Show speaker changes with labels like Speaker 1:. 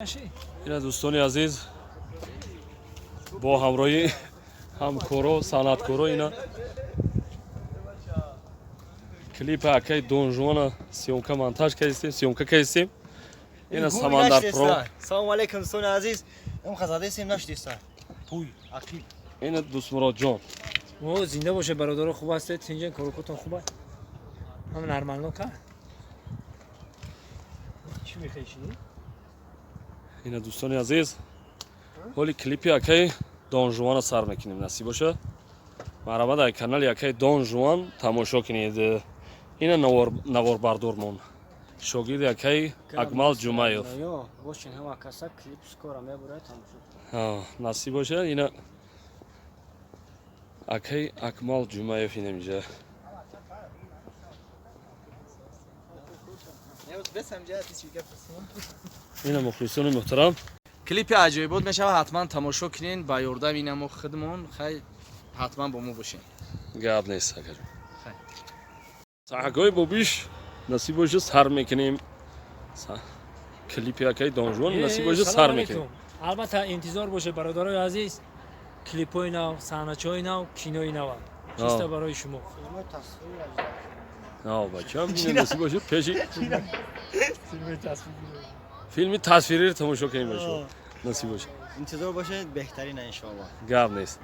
Speaker 1: Ина, дӯстони азиз, бо ҳамроҳи ҳамкоро, санъаткоро ина клипи акаи Донжуана съёмка монтаж кардистем, съёмка кардистем. Ина Самандар Про.
Speaker 2: Салому алейкум, дӯстони азиз. Им хазадесем нашдиста. Пуй, ақил.
Speaker 1: Ина Дӯстмуродҷон.
Speaker 3: О, зинда боше, бародаро, хуб ҳастед? Тинҷен, корукотон хуб аст? Ҳам нормально ка? Чӣ мехоҳӣ?
Speaker 1: Ина, дӯстони азиз, ҳоли клипи акаи Донжуана сар мекунем, насиб боша. Марҳамат, дар канали акаи Донжуан тамошо кунед. Ина наворбардормон, шогирди акаи Акмал Ҷумаев.
Speaker 4: Бошин, ҳама каса клип скоро мебурад, тамошо.
Speaker 1: Насиб боша. Ина акаи Акмал Ҷумаев инамиҷа. Ина, мухлисони муҳтарам.
Speaker 5: Клипи аҷоибот мешавад, ҳатман тамошо кунен. Ба ёрдами инамо худмон, хай, ҳатман бо мо бошен.
Speaker 1: Гап нест, акаҷон. Саҳакҳои бобиш, насиб боша, сар мекунем. Клипи акаи Донжуан, насиб боша, сар мекунем.
Speaker 3: Албатта, интизор бошед, бародарои азиз, клипҳои нав, саҳначаҳои нав, кинои нава чиста барои шумо.
Speaker 1: Бачам, насиб боша, пеши филми тасвириро тамошо кунем бошо, насиб боша.
Speaker 2: Интизор бошед, беҳтарина, иншоалло.
Speaker 1: Гап нест.